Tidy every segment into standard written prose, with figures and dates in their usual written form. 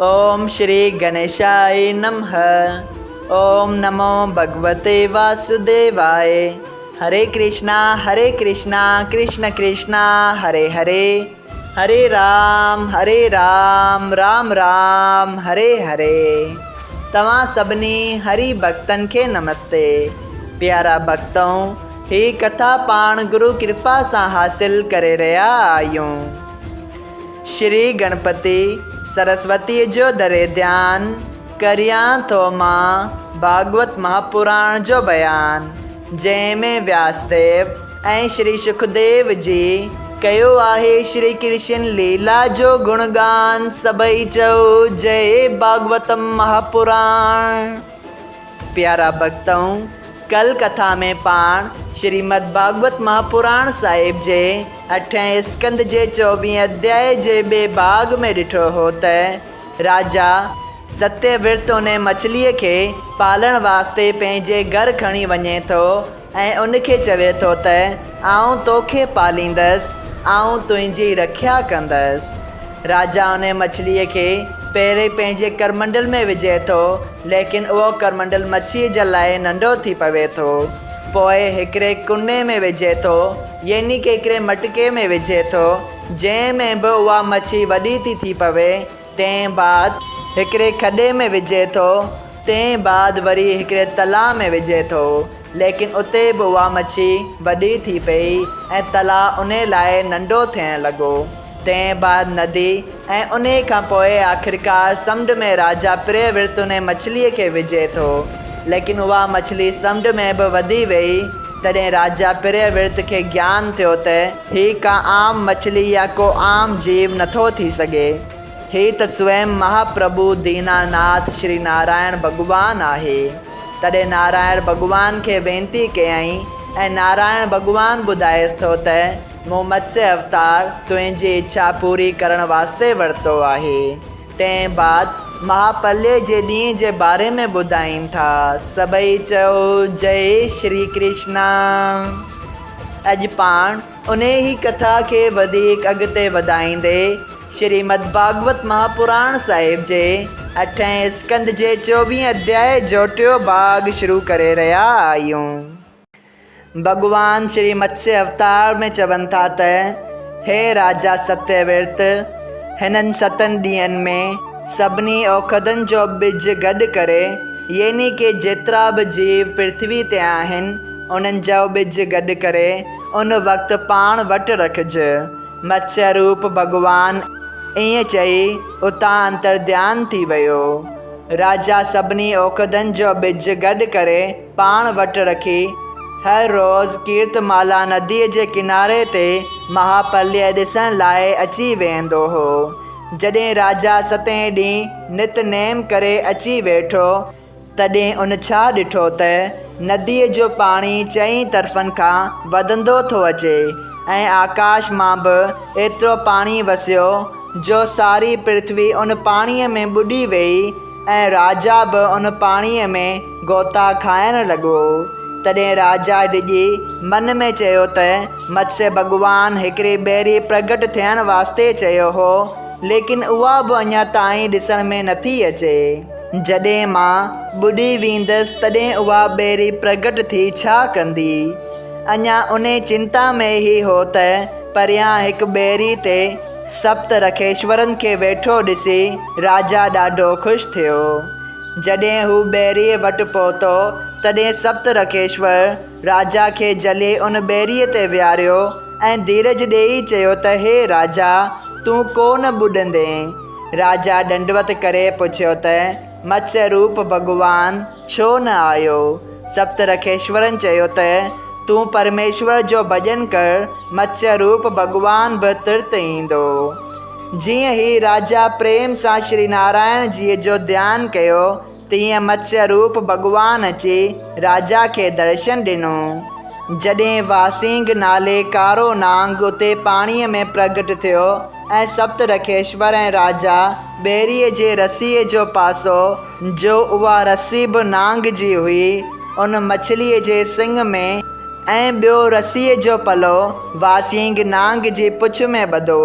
اوم شري گڻيشائي نمھ اوم نمو ڀڳوتي واسوديوائي هري ڪرشنا هري ڪرشنا ڪرشن ڪرشنا هري هري هري رام هري رام رام رام هري هري توهان سڀني هري ڀڳتن کي نمستي پيارا ڀڳتؤ هي ڪٿا پاڻ گرو ڪرپا سان حاصل ڪري رهيا آهيون. شري گڻپتي سرسوتيء جو ڌري ڌيان، ڪريان ٿو مان ڀاڳوت مهاپراڻ جو بيان، جنهن ۾ وياسديو ۽ شري شڪديو جي ڪيو آهي شري ڪرشن ليلا جو گڻگان، سڀئي چئو جئي ڀاڳوتم مهاپراڻ. پيارا ڀڳتؤ! ڪل ڪٿا ۾ پاڻ شريمد ڀاڳوت مهاپراڻ صاحب جي اٺين اسڪنڌ جي چوويهين اڌيائي جي ٻئي ڀاڳ ۾ ڏٺو هو ته راجا ستيه ورت انهي مڇليء کي پالڻ واسطي پنهنجي گهر کڻي وڃي ٿو ۽ ان کي چوي ٿو ته آئون توکي پاليندس، آئون تنهنجي رکيا ڪندس. راجا انهي مڇليء کي پهرين پنهنجي ڪرمنڊل ۾ وجهي ٿو، ليڪن اهو ڪرمنڊل مڇيء جي لاء ننڍو ٿي پوي ٿو. پوء هڪڙي ڪني ۾ وجهي ٿو، يعني ڪه هڪڙي مٽڪي ۾ وجهي ٿو، جنهن ۾ به اها مڇي وڏي ٿي ٿي پوي. تنهن بعد هڪڙي کڏي ۾ وجهي ٿو، تنهن بعد وري هڪڙي تلاء ۾ وجهي ٿو، ليڪن اتي به اها مڇي وڏي ٿي پئي ۽ تلاء انهي لاء ننڍو ٿيڻ لڳو. تنهن بعد ندي ۽ انهي کان پوء آخرڪار سمنڊ ۾ راجا پريورت انهي مڇليء کي وجهي ٿو، ليڪن اها مڇلي سمنڊ ۾ به وڌي ويئي. تڏهن راجا پريورت کي گيان ٿيو ته هي ڪا عام مڇلي يا ڪو عام جيو نٿو ٿي سگهي. هي ته سوئم مهاپرڀو ديناناٿ شري نارائڻ ڀڳوان آهي. تڏهن نارائڻ ڀڳوان کي وينتي ڪيائين ۽ نارائڻ ڀڳوان ٻڌائيس ٿو ته مون متسيه اوتار تنهنجي اڇا پوري ڪرڻ واسطي ورتو آهي. تنهن بعد مهاپرليه جي ڏينهن جي باري ۾ ٻڌائين ٿا. سڀئي چئو جئي شري ڪرشنا. اڄ پاڻ انهي ئي ڪٿا کي وڌيڪ اڳتي وڌائيندي شريمد ڀاڳوت مهاپراڻ صاحب جي اٺين اسڪنڌ جي چوويهين اڌيائي جو ٽيون ڀاڳ شروع ڪري رهيا آهيون. ڀڳوان شري متسيه اوتار ۾ چون ٿا ته، هي راجا ستيه ورت! هنن ستن ڏينهن ۾ سڀني اوکدن جو ٻج گڏ ڪري، يعني ڪي جيترا به جيو پرٿوي تي آهن، انهن جو ٻج گڏ ڪري، ان وقت پاڻ وٽ رکج. متسيه روپ ڀڳوان ائين چئي اتان انترڌيان ٿي ويو. راجا سڀني اوکدن جو ٻج گڏ ڪري، پاڻ وٽ رکي، هر روز ڪيرت مالا نديء جي ڪناري تي مهاپرليه ڏسڻ لاء اچي ويهندو هو. جڏهن راجا ستين ڏينهن نت نيم ڪري اچي ويٺو، تڏهن ان ڇا ڏٺو ته نديء جو پاڻي چئين طرفن کان وڌندو ٿو اچي ۽ آڪاش مان به ايترو پاڻي وسيو، جو ساري پرٿوي ان پاڻيء ۾ ٻڏي ويئي. ۽ راجا به ان پاڻيء ۾ غوطا کائڻ لڳو. تڏهن راجا ڊڄي من ۾ چيو ته متسيه ڀڳوان هڪڙي ٻيري پرگهٽ ٿيڻ واسطي چيو هو، ليڪن اها به اڃا تائين ڏسڻ ۾ نٿي اچي. جڏهن مان ٻڏي ويندس تڏهن اها ٻيري پرگهٽ ٿي ڇا ڪندي؟ اڃا انهي چنتا ۾ ئي هو ته پريان هڪ ٻيري تي سپت رکيشورن کي ويٺو ڏسي راجا ڏاڍو خوش ٿيو. جڏهن هو ٻيريء وٽ پهتو، تڏهن سپت رکيشور راجا کي جهلي ان ٻيريء تي ويهاريو ۽ ڌيرج ڏيئي چيو ته هي راجا! تون ڪو نه ٻڏندين. راجا ڏنڊوت ڪري پڇيو ته متسيه روپ ڀڳوان ڇو نه آيو؟ سپت رکيشورن چيو ته تون پرميشور جو ڀڄن ڪر، متسيه روپ ڀڳوان به ترت ايندو. جيئن هي راجا پريم سان شري نارائڻ جيء جو ڌيان ڪيو، تيئن متسيه روپ ڀڳوان اچي راجا کي درشن ڏنو. جڏهن واسينگ نالي ڪارو نانگ اتي پاڻيء ۾ پرگهٽ ٿيو ۽ سپت رکيشور ۽ راجا ٻيريء جي رسيء جو پاسو، جو اها رسي به نانگ جي هئي، ان مڇليء جي سڱ ۾، ۽ ٻيو رسيء جو پلو واسينگ نانگ جي پڇ ۾ ٻڌو.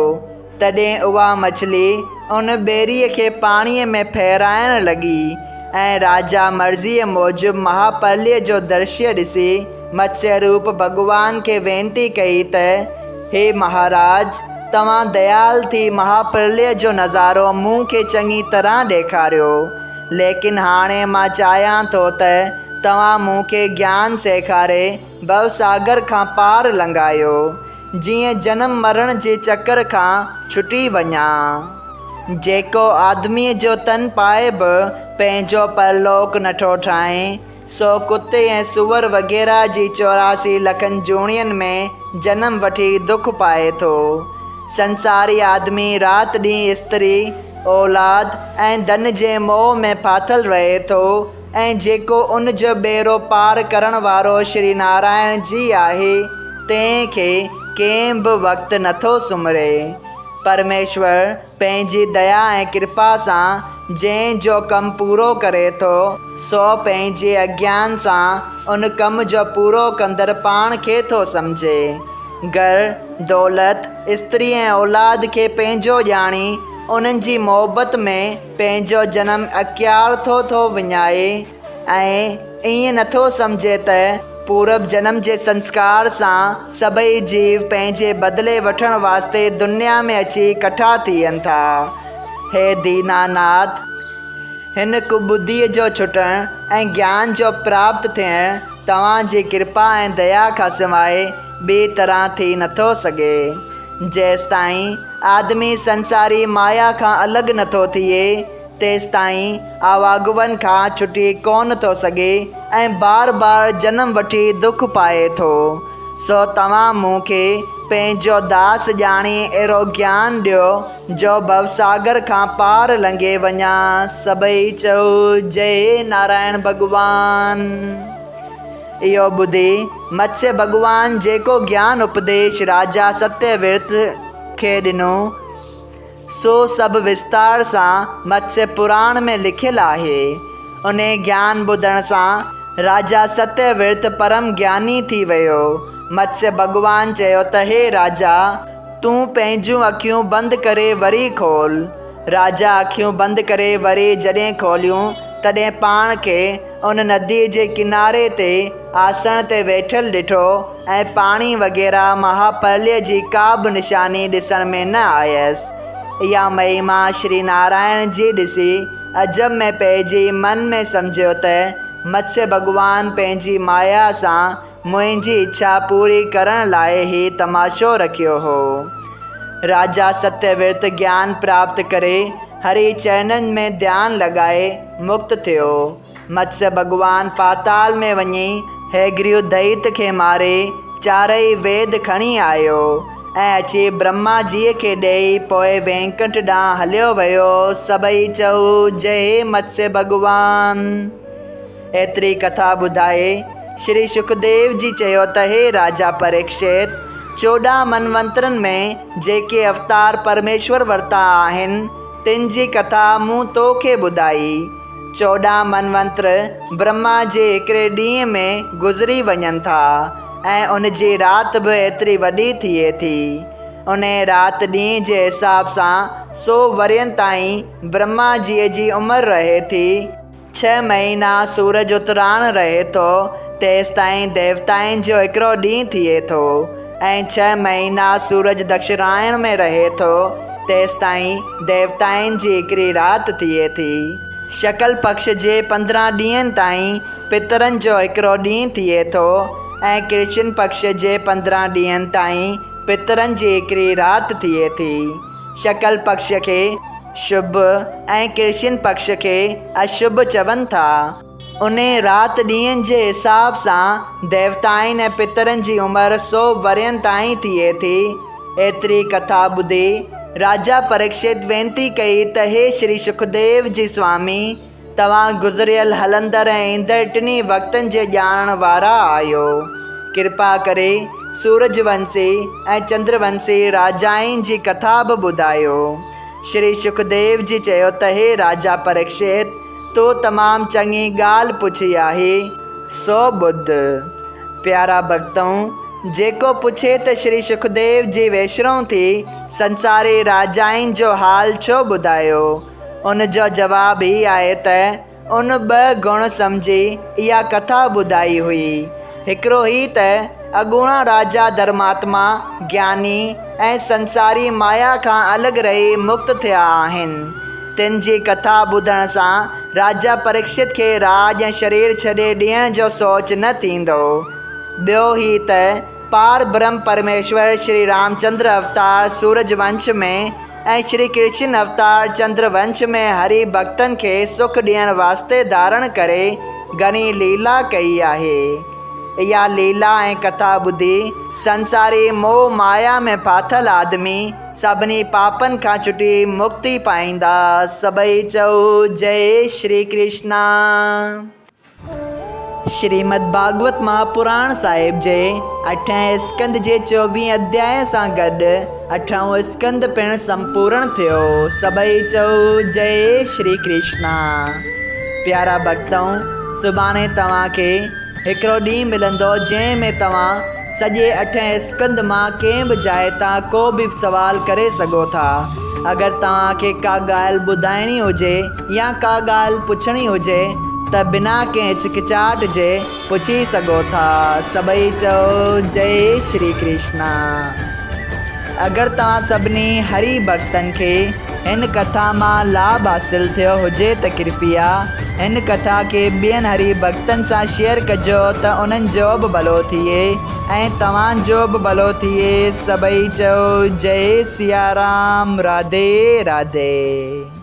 تڏهن اها مڇلي ان ٻيڙيء کي پاڻيء ۾ ڦيرائڻ لڳي ۽ راجا مرضيء موجب مهاپرليه جو درشيه ڏسي متسيه روپ ڀڳوان کي وينتي ڪئي ته، هي مهاراج! توهان ديال ٿي مهاپرليه جو نظارو مون کي چڱي طرح ڏيکاريو. ليڪن هاڻي مان چاهيان ٿو ته توهان مون کي گيان سيکاري ڀوساگر کان پار لنگهايو. جيئن جنم مرڻ جي چڪر کان ڇٽي وڃان. جيڪو آدميء جو تن پائي به پنهنجو پرلوڪ نٿو ٺاهي، سو ڪتي ۽ سوئر وغيره جي 84 لکن جوڻين ۾ جنم وٺي دک پائي ٿو. سنساري آدمي رات ڏينهن استري، اولاد ۽ ڌن جي موهه ۾ ڦاٿل رهي ٿو ۽ جيڪو ان جو ٻيڙو پار ڪرڻ وارو شري نارائڻ جي آهي، تنهن کي ڪنهن به وقت نٿو سمهري. پرميشور پنهنجي ديا ۽ ڪرپا سان جنهن جو ڪم پورو ڪري ٿو، سو پنهنجي اگيان سان ان ڪم جو پورو ڪندڙ پاڻ کي ٿو سمجهي. گهر، دولت، استري ۽ اولاد کي پنهنجو ڄاڻي انهن جي محبت ۾ پنهنجو جنم اڪيارٿو ٿو وڃائي ۽ ائين نٿو سمجهي ته پورب جنم جي سنسڪار سان سڀئي جيو پنهنجي بدلي وٺڻ واسطي دنيا ۾ اچي ڪٺا ٿين ٿا. هي ديناناٿ! هن ڪٻڌيء جو ڇٽڻ ۽ گيان جو پراپت ٿيڻ توهان جي ڪرپا ۽ ديا کان سواء ٻي طرح ٿي نٿو سگهي. جيستائين آدمي سنساري مايا کان الڳ نٿو ٿئي، تيستائين آواگون کان ڇٽي ڪونه ٿو سگهي ۽ بار بار جنم وٺي دک پائي ٿو. سو توهان مون کي پنهنجو داس ڄاڻي اهڙو گيان ڏيو، جو ڀوساگر کان پار لنگهي وڃان. سڀئي چئو، جئي نارائڻ ڀڳوان. اهو ٻڌي متسيه ڀڳوان جيڪو گيان اپديش راجا ستيه ورت کي ڏنو، سو سڀ وستار سان متسيه پراڻ ۾ لکيل آهي. انهي گيان ٻڌڻ سان راجا ستيه ورت پرم گياني ٿي ويو. متسيه ڀڳوان چيو ته هي راجا! تون پنهنجون اکيون بند ڪري وري کول. راجا اکيون بند ڪري وري جڏهن کوليون، تڏهن پاڻ کي ان نديء جي ڪناري تي آسڻ تي ويٺل ڏٺو ۽ پاڻي وغيره مهاپرليه جي ڪا به نشاني ڏسڻ ۾ نه آيس. اها مهما شري نارائڻ جي ڏسي عجب ۾ پئجي من ۾ سمجهيو ته متسيه ڀڳوان پنهنجي مايا سان منهنجي اڇا پوري ڪرڻ لاء هي تماشو رکيو هو. راجا ستيه ورت گيان پراپت ڪري هري چرنن ۾ ڌيان لڳائي مڪت ٿيو. متسيه ڀڳوان پاتال ۾ وڃي هيگريو دئيت کي ماري چارئي ويد کڻي آيو ۽ اچي برهما جيء کي ڏيئي پوء وينڪنٺ ڏانهن هليو ويو. سڀئي چئو جئي متسيه ڀڳوان. ايتري ڪٿا ٻڌائي شري شڪديو جي چيو ته هي راجا پريڪشت! 14 منونترن ۾ جيڪي اوتار پرميشور ورتا آهن، تن جي ڪٿا مون تو کي ٻڌائي. 14 منونتر برهما جي هڪڙي ڏينهن ۾ گذري وڃن ٿا ۽ ان جي رات به ايتري وڏي ٿئي ٿي. انهيء رات ڏينهن جي حساب سان سو ورهين تائين برهما جيء جي عمر رهي ٿي. ڇهه مهينا سورج اتراڻ رهي ٿو، تيستائين ديوتائن جو هڪڙو ڏينهن ٿئي ٿو ۽ ڇهه مهينا سورج دڪشرائڻ ۾ رهي ٿو، تيستائين ديوتائن جي هڪڙي رات ٿئي ٿي. شڪل پڪش جي 15 ڏينهن تائين پترن جو هڪڙو ڏينهن ٿئي ٿو ۽ ڪرشن پڪش جي 15 ڏينهن تائين پترن جي هڪڙي رات ٿئي ٿي. شڪل پڪش کي شڀ ۽ ڪرشن پڪش کي اشڀ چون ٿا. انهيء رات ڏينهن جي حساب سان ديوتائن ۽ پترن جي عمر سو ورهين تائين ٿئي ٿي. ايتري ڪٿا ٻڌي راجا پريڪشت وينتي ڪئي ته هي شري شڪديو جي سوامي! توهان گذريل، هلندڙ ۽ ايندڙ ٽنهي وقتن جي ڄاڻڻ وارا آهيو. ڪرپا ڪري سورج ونسي ۽ چندر ونسي راجائن جي ڪٿا به ٻڌايو. شري شڪديو جي چيو ته هي راجا پريڪشت! تو تمام چڱي ڳالهه پڇي آهي، سو ٻڌ. پيارا ڀڳتؤ! جيڪو پڇي ته شري شڪديو جي ويشرون ٿي سنساري راجائن جو حال ڇو ٻڌايو؟ ان جو جواب هي آهي ته ان ٻه گڻ سمجهي اها ڪٿا ٻڌائي هئي. هڪڙو هي ته اڳوڻا راجا ڌرماتما، گياني ۽ سنساري مايا کان الڳ رهي مڪت ٿيا آهن. تن جي ڪٿا ٻڌڻ سان راجا پريڪشت کي راڄ ۽ شرير ڇڏي ڏيڻ جو سوچ نه ٿيندو. ٻيو هي ته پار برهم پرميشور شري رامچندر اوتار سورج ونش ۾ ۽ شري ڪرشن اوتار چندر ونش ۾ هري ڀڳتن کي سک ڏيڻ واسطي ڌارڻ ڪري گهڻي ليلا ڪئي آهي. اها ليلا ۽ ڪٿا ٻڌي سنساري موهه مايا ۾ ڦاٿل آدمي سڀني پاپن کان ڇٽي مڪتي پائيندا. سڀئي چئو جئي شري ڪرشنا. شريمد ڀاڳوت مهاپراڻ صاحب جي اٺين اسڪنڌ جي چوويهين اڌياء سان گڏ اٺون اسڪنڌ پڻ سمپورڻ ٿيو. سڀئي چئو جئي شري ڪرشنا. پيارا ڀڳتؤ! سڀاڻي توهان کي هڪڙو ڏينهن ملندو جنهن ۾ توهان سڄي اٺين اسڪنڌ مان ڪنهن به جاء تان ڪو به سوال ڪري سگهو ٿا. اگر توهان کي ڪا ڳالهه ٻڌائڻي هجي يا ڪا ڳالهه پڇڻي هجي ته بنا ڪنهن هچڪچاهٽ جي پڇي سگهو ٿا. سڀئي چئو جئي شري ڪرشنا. اگر توهان سڀني هري ڀڳتن کي هن ڪٿا مان لاڀ حاصل ٿيو هجي ته ڪرپيا هن ڪٿا کي ٻين هري ڀڳتن سان شيئر ڪجو ته انهن جو به ڀلو ٿئي ۽ توهان جو به ڀلو ٿئي. سڀئي چئو جئي سيارام راڌي راڌي.